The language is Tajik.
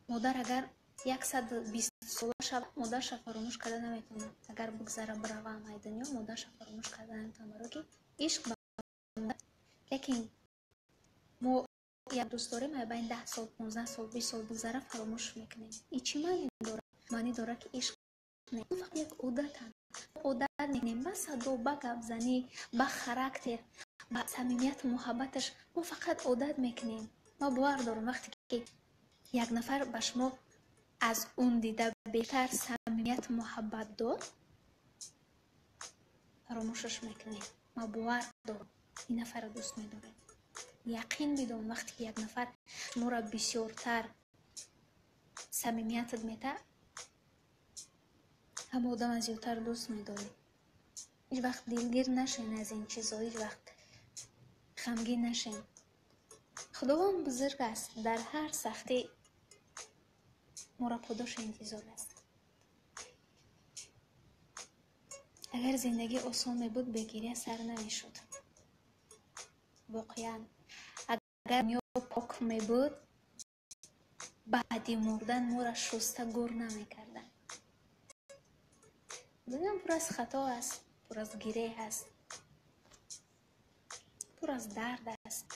Модар агар 120 сола шавад, модарша фаромӯш карда наметавонад. Агар бигзара, биравам ай дунё, модарша фаромӯш карда наметавонад, барое ки ишқ ба. Лекин мо як дӯст дорем, ай байни 10 сол, 15 сол, 20 сол бигзара, фаромӯш мекунем. И чӣ маъне дорад? Маъне дорад, ки ишқ фақат як одатанд. Одат мекунем ба садо, ба гапзанӣ, ба характер, ба самимияту муҳаббаташ. Мо фақат одат мекунем. Ма бовар дорам, вақте ки як нафар ба шумо аз он дида беҳтар самимияту муҳаббат дод, фаромӯшаш мекунем. Ма бовар дорам, ин нафарро дӯст медорем. Яқин бидон, вақте ки як нафар шуморо бисёртар самимиятат метаҳад, ҳама одама зиёдтар дӯст медорӣ. Ҳеҷ вақт дилгир нашен аз ин чизо, ҳеҷ вақт ғамгин нашен. Худованд бузург аст, дар ҳар сахтӣ моро подоши интизор аст. Агар зиндагӣ осон мебуд, бегиря сар намешуд. Воқеан, агар дунё пок мебуд, баъди мурдан моро шуста гур намекарданд. Дунё пур аз хато аст, пур аз гиреҳ аст, пур аз дард аст.